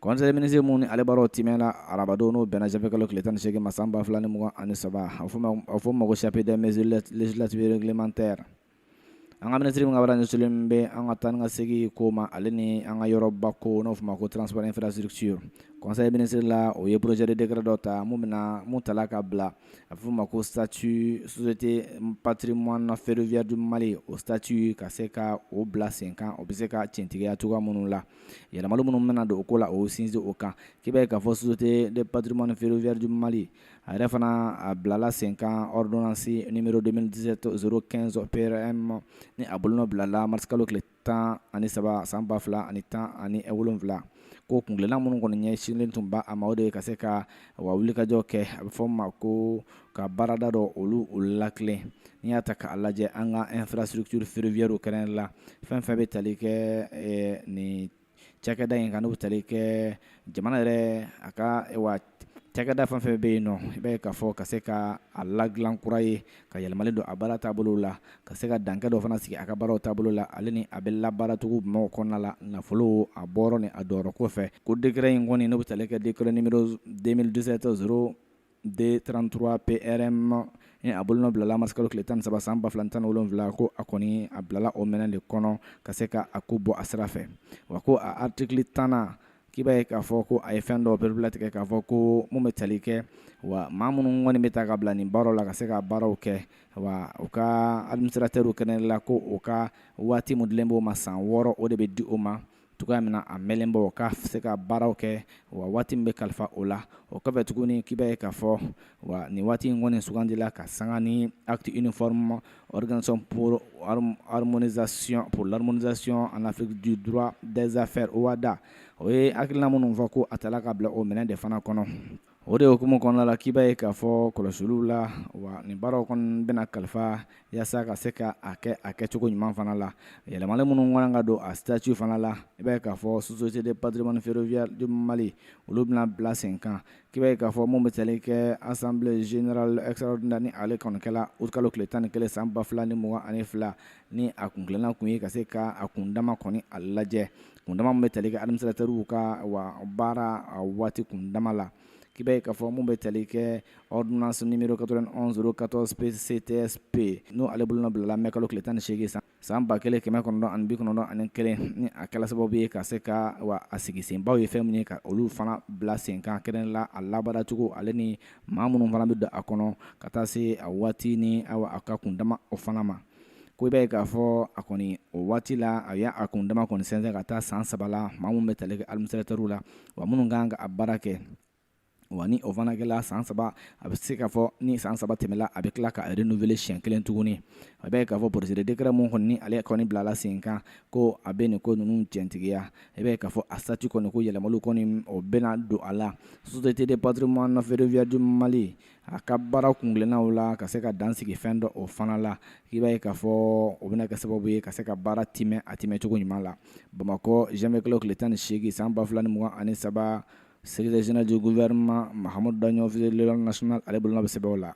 Conseil des ministres mun ni ale baaraw timɛna arabadon, n'o bɛnna janvier kalo tile 18 ma san 2023, a fɔ ma ko chapitre des mesures législatives réglementaires. An ka minisiri min ka baara ɲɛsinnen bɛ an ka taa ni ka segin ko ma, ale ni an ka yɔrɔba ko, n'o fɔ ma ko transport infrastructure, conseil ministre la, o ye projet de décret dɔ ta mun bɛna mun tala ka bila, a bɛ fɔ ma ko statut Société patrimoine ferroviaire du Mali, o statut ka se ka o bila sen kan, o bɛ se ka tiɲɛtigiya cogoya minnu la, yɛlɛmali minnu bɛna don o ko la, o sinsin o kan. K'i b'a ye k'a fɔ Société de patrimoine ferroviaire du Mali, a yɛrɛ fana a bilala sen kan ordonnance numéro 2017 015 PRM, ni a bolonɔ bilala mars kalo tile 13 san 2017. Ko kuntilenna minnu kɔni ɲɛsinnen tun ba a ma, o de ye ka se ka wa wulikajɔ kɛ, a bɛ fɔ ma ko ka baarada dɔ olu latilen. N'i y'a ta k'a lajɛ, an ka infrastructure ferroviaire kɛrɛn la, fɛn fɛn bɛ tali kɛ nin cakɛda in kan, n'o bɛ tali kɛ jamana yɛrɛ a ka wa cakɛda fɛn fɛn bɛ yen nɔ, i b'a ye k'a fɔ ka se ka a ladilan kura ye, ka yɛlɛmali don a baara taabolo la, ka se ka dankɛ dɔ fana sigi a ka baaraw taabolo la, ale ni a bɛ labaaracogo jumɛnw kɔnɔna la, nafolo a bɔyɔrɔ ni a donyɔrɔ kɔfɛ. Ko décret in kɔni, n'o bɛ tali kɛ décret numéro 2017 02 33 PRM, ni a bolonɔ bilala mars kalo tile 13 san 2017, ko a kɔni a bilala o minɛn de kɔnɔ ka se ka a ko bɔ a sira fɛ. Wa ko a article 10nan, k'i b'a ye k'a fɔ ko a ye fɛn dɔw pereperelatigɛ k'a fɔ ko mun bɛ tali kɛ wa maa minnu kɔni bɛ ta ka bila nin baaraw la, ka se ka baaraw kɛ, wa u ka administrateur kɛnɛ la, ko o ka waati mun dilen b'o ma, san 6, o de bɛ di o ma cogoya min na a mɛnlen bɔ, o ka se ka baaraw kɛ, wa waati min bɛ kalifa o la. O kɔfɛ tuguni, k'i b'a ye k'a fɔ wa nin waati in kɔni sugandila ka sanga ni acte uniforme organisation pour l'harmonisation en Afrique du droit des affaires, OHADA. O ye hakilina minnu fɔ ko a tala ka bila o minɛn de fana kɔnɔ. O de hukumu kɔnɔna la, k'i b'a ye k'a fɔ kɔlɔsiliw la, wa nin baaraw kɔni bɛna kalifa yaasa ka se ka a kɛ a kɛcogo ɲuman fana la, yɛlɛmali minnu kan ka don a statut fana la. I b'a ye k'a fɔ Société de patrimoine ferroviaire du Mali, olu bɛna bila sen kan. K'i b'a ye k'a fɔ mun bɛ tali kɛ assemblée générale extraordinaire, ni ale kɔni kɛla août kalo tile 11 san 2022, ni a kuntilenna kun ye ka se ka a kundama kɔni a lajɛ, kundama min bɛ tali kɛ administrateur ka wa baara a waati kundama la. K'i b'a ye k'a fɔ mun bɛ tali kɛ ordonnance numéro 91 014 PCTSP, n'o ale bolonɔ bilala mai kalo tile 18 san 1991, ni a kɛla sababu ye ka se ka wa a sigi senbaw ye fɛn min ye, ka olu fana bila sen kan kɛrɛn la, a labaaracogo, ale ni maa minnu fana bɛ don a kɔnɔ, ka taa se a waati ni awa a ka kundama o fana ma. Ko i b'a ye k'a fɔ a kɔni o waati la, a y'a a kundama kɔni sɛnsɛn ka taa san 3 la, maa minnu bɛ tali kɛ administrateur la, wa minnu kan ka a baara kɛ. Wa ni o fana kɛla san 3, a bɛ se k'a fɔ ni san 3 tɛmɛla, a bɛ tila ka renouveler siɲɛ kelen tuguni. A bɛ k'a fɔ projet de décret mun kɔni ni ale kɔni bilala sen kan, ko a bɛ nin ko ninnu tiɲɛtigiya, i b'a ye k'a fɔ a statut kɔni, ko yɛlɛmaliw kɔni o bɛna don a la. Société de patrimoine ferroviaire du Mali, a ka baara kuntilennaw la, ka se ka dan sigi fɛn dɔ o fana la, i b'a ye k'a fɔ o bɛna kɛ sababu ye ka se ka baara timɛ a timɛ cogo ɲuman la. Bamakɔ, janvier kalo tile 18 san 2023, secrétaire général du gouvernement Mahamadou Daɲɔ, officier de national, ale bolonɔ bɛ sɛbɛn o la.